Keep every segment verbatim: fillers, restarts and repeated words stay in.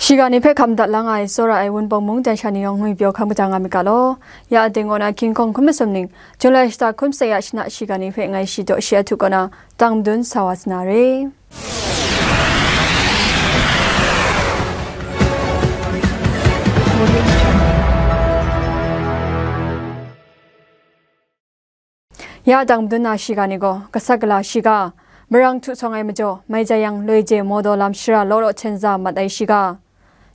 Shiga ni hpe hkam dat la nga ai, tsawra ai Wunpawng mungdan sha ni yawng ngwi pyaw hkam kaja nga myit ga law. Ya aten kaw na King Kong hkun masum ning, July shata hkun masat ya shana shiga ni hpe ngai shi daw shi a htu kaw na, tang madun sa wa sa na re. Ya dang madun na shiga ni gaw, gasat gala shiga, marang htu sawng ai majaw, mai jayang loi je mawdaw lam shara law law hten za mat ai shiga,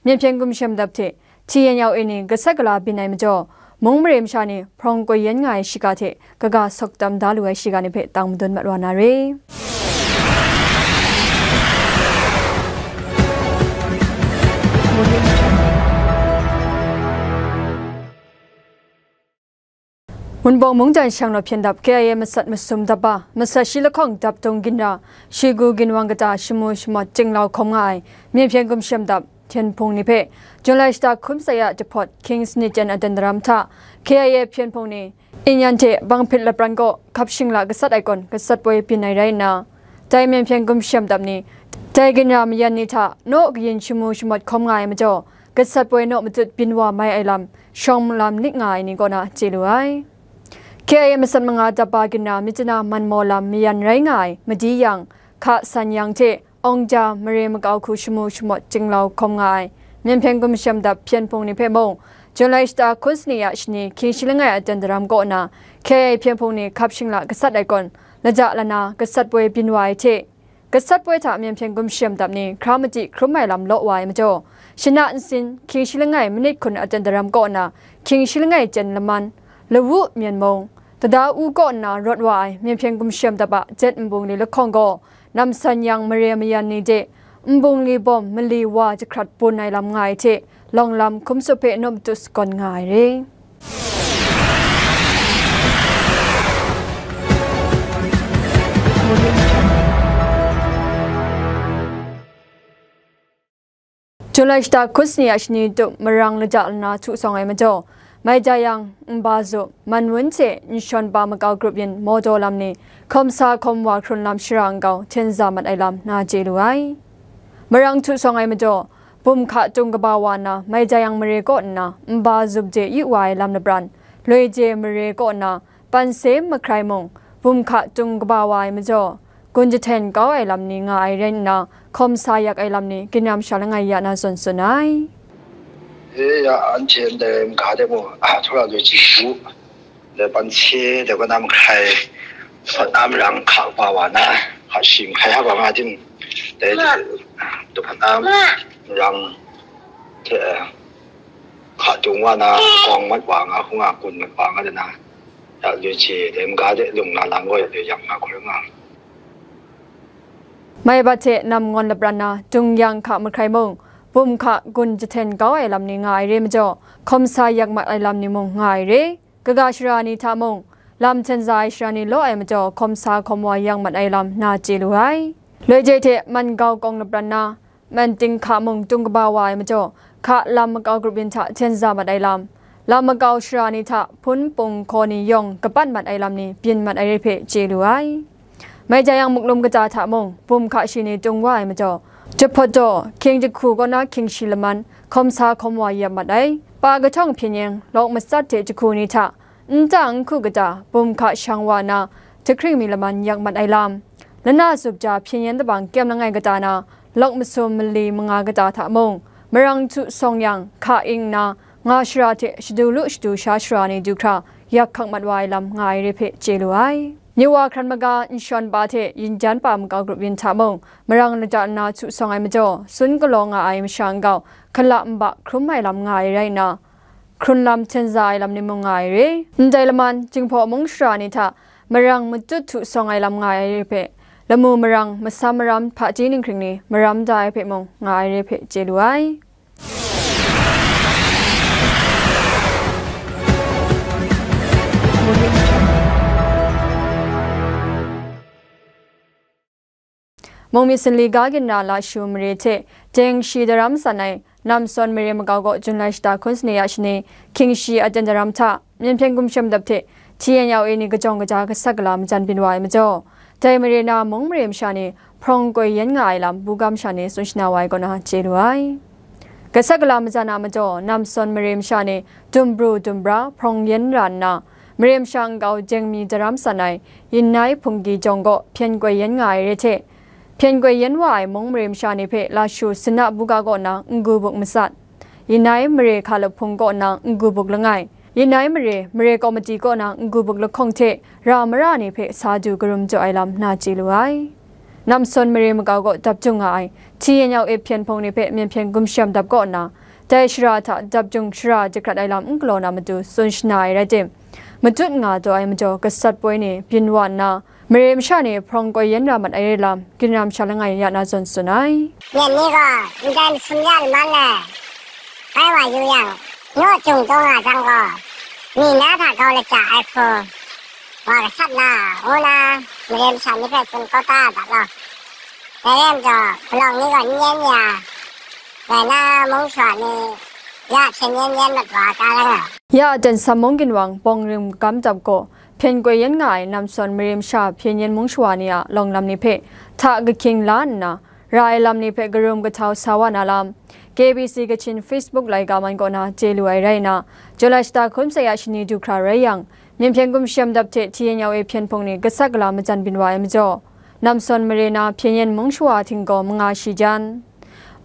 Myen hpyen gumshem dap hte T N L A ni gasat gala byin ai majaw, mung mare masha ni hprawng koi yan nga ai shiga hte kaga sawk tam da lu ai shiga ni hpe tang madun mat wa na re. Wunpawng mungdan shang law hpyen dap K I A masat masum dap ba, masat shi lahkawng dap dung ginra, shi gu ginwang kata shamu shamawt jinglau hkawm nga ai, Myen hpyen gumshem dap hpyen hpung ni hpe, July shata hkun masat ya jahpawt Kings Nijang Aten Daram hta, K I A hpyen hpung ni, Inyan hte Bang Hpit Lapran kaw hkap shingla gasat ai kawn gasat poi byin ai rai nna, dai Myen hpyen gumshem dap ni, dai ginra mayan ni hta naw kayin shamu shamawt hkawm nga ai majaw, gasat poi naw matut byin wa mai ai lam, shawng lam nik nga ai ni kaw na chye lu ai. K I A masat manga dap ba ginra Myitkyina Manmaw lam mayan rai nga ai Madi Yang, Hka San Yang hte Awng Ja mare makau hku shamu shamawt jinglau hkawm nga ai, Myen hpyen gumshem dap hpyen hpung ni hpe mung, July shata hkun sani ya shani hkying shi langai Aten Daram kaw na, K I A hpyen hpung ni hkap shingla gasat ai kawn, laja lana gasat poi byin wa ai hte, gasat poi hta Myen hpyen gumshem dap ni hkra machyi hkrum ai lam law wa ai majaw, shana nsin hkying shi langai manit hkun Aten Daram kaw na, hkying shi langai chyen laman, Lawu Myen Mung, Tada U kaw nna rawt wa ai Myen hpyen gumshem dap a jet nbungli lahkawng gaw, Namsan Yang mare mayan ni de, nbungli bawm mali wa jahkrat bun ai lam nga ai hte, lawng lam hkum tsup hpe naw matut sagawn nga ai re. July shata hkun sani ya shani tup marang laja lana htu sawng ai majaw, mai jayang, nba zup, manwun hte nshawn ba makau grup yin mawdaw lam ni, hkawm sa hkawm wa hkrun lam shara nkau hten za mat ai lam na chye lu ai. Marang htu sawng ai majaw, bum hka tung kaba wa nna, mai jayang mare kaw nna, nba zup je yu wa ai lam lapran, loi je mare kaw nna, Panse mahkrai mung, bum hka tung kaba wa ai majaw, gun jahten kau ai lam ni nga ai rai nna, hkawm sa yak ai lam ni, ginram sha langai ya na zawn tsun ai. E ya, anhte ndai maga de mung, a, htura loi chyi u, ndai panse, dai kaw na mahkrai, dai hpawt na marang hka kaba wa na, hka shi mahkrai hkaba nga tim, dai, dai hpawt na marang hte, hka tung wa na, kawng mat wa nga, hku nga, gun mat wa nga de na, ya loi chye, dai maga de lung na lam gaw ya loi yang na hkoi nga. Mai bat hte nam ngawn lapran na, dung yang hka mahkrai mung, bum hka gun jahten kau ai lam ni nga ai re majaw, hkawm sa yak mat ai lam ni mung nga ai re. Kaga shara ni hta mung, lam hten za ai shara ni law ai majaw, hkawm sa hkawm wa yang mat ai lam na chye lu ai. Loi je hte man gau kawng lapran na, man ting hka mung tung kaba wa ai majaw, hka lam makau grup yin hta hten za mat ai lam, lam makau shara ni hta hpun pung hkaw ni yawng kapat mat ai lam ni byin mat ai re hpe chye lu ai. Mai jayang muklum kata hta mung, bum hka shi ni tung wa ai majaw, jahpawt daw, hkying jahku kaw na hkying shi laman, hkawm sa hkawm wa yap mat ai. Pa kahtawng hpyen yen, lawk matsat hte jahku ni hta, nta nhku kata, bum hka shang wa na, jahkring mi laman yak mat ai lam, lana zup ja hpyen yen dabang kyem langai kata na, lawk masum mali manga kata hta mung, marang htu sawng yang, hka ing nna, nga shara hte shadu lu shadu sha shara ni du hkra, yak hkak mat wa ai lam nga ai re hpe chye lu ai. Ni wa hkran maga nshawn pa hte yin jan pa makau grup yin hta mung, marang laja nna htu sawng ai majaw, sun galaw nga ai masha nkau, hkala nba hkrum ai lam nga ai rai nna, hkrun lam hten za ai lam ni mung nga ai re. Ndai laman, Jinghpaw mung shara ni hta marang matut htu sawng ai lam nga ai re hpe, lamu marang, masam maram, hpaji ninghkring ni maram da ai hpe mung nga ai re hpe chye lu ai. Mungmi Sinli ga ginra Lashu mare hte Deng shi daram san ai Namsawn mare makau gaw Jun lai shata hkun sani ya shani, hkying shi Aten daram hta, Myen hpyen gumshem dap hte T N L A ni kajawng kaja gasat gala majan byin wa ai majaw, dai mare na mung mare masha ni hprawng koi yan nga ai lam, buga masha ni tsun shana wa ai kaw na chye lu ai. Gasat gala majan a majaw, namsawn mare masha ni dumbru dumbra hprawng yen ra nna, mare masha nkau jeng mi daram san ai Yinai Hpunggi jawng gaw hpyen koi yen nga ai re hte, hpyen koi yen wa ai mung mare masha ni hpe Lashu Sina Buga kaw na N-gu Buk Masat, Yinai mare Hkalahpung kaw na N-gu Buk Langai, Yinai mare, mare kawmati kaw na N-gu Buk Lahkawng hte ra mara ni hpe sa du karum jaw ai lam na chye lu ai. Namsawn mare makau kaw dap jung nga ai T N L A hpyen hpung ni hpe Myen Hpyen Gumshem Dap kaw nna, dai shara hta dap jung shara jahkrat ai lam n galaw na matu tsun shana ai rai tim, matut nga taw ai majaw gasat poi ni byin wa nna, mare masha ni hprawng koi yen ra mat ai rai lam, Ginram Sha Langai ya na zawn tsun ai. Myen ni gaw ndai masum ya laman le, bai wa yu yang, naw jung taw nga jang gaw, mi na hta grau lachyya ai hku, wa gasat na, ngu na, mare masha ni hpe tsun kau ta ai ga law. Dai rai majaw, palawng ni gaw n yen ya, dai na mung shawa ni ya hpyen yen yen mat wa ga rai nga. Ya aten Sammung ginwang Bawng Rim Gam Dap gaw hpyen koi yen nga ai namsawn mare masha hpyen yen mung shawa ni a lawng lam ni hpe hta kahkying la nna, ra ai lam ni hpe karum kahtau sa wa na lam, K B C Kachin Facebook laika man kaw na chye lu ai rai nna, July shata hkun sayat shani du hkra rai yang, Myen Hpyen Gumshem Dap hte T N L A hpyen hpung ni gasat gala majan byin wa ai majaw, namsawn mare na hpyen yen mung shawa htinggaw manga shi jan,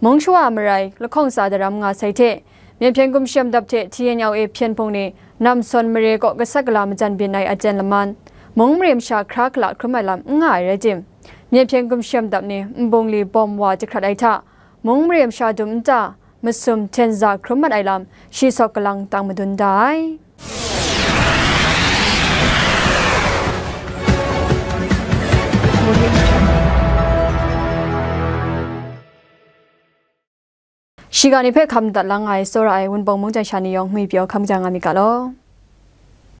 mung shawa marai lahkawng tsa daram nga sai hte, Myen Hpyen Gumshem Dap hte T N L A hpyen hpung ni namsawn mare kaw gasat gala majan byin ai aten laman, mung mare masha hkra hkala hkrum ai lam n nga ai rai tim, Myen Hpyen Gumshem Dap ni nbungli bawm wa jahkrat ai hta, mung mare masha dum nta, masum hten za hkrum mat ai lam, shi sawk kalang tang madun da ai. Shiga ni hpe hkam dat lang ai, tsawra ai Wunpawng mung jan sha ni yawng ngwi pyaw hkam ja nga myit ga law.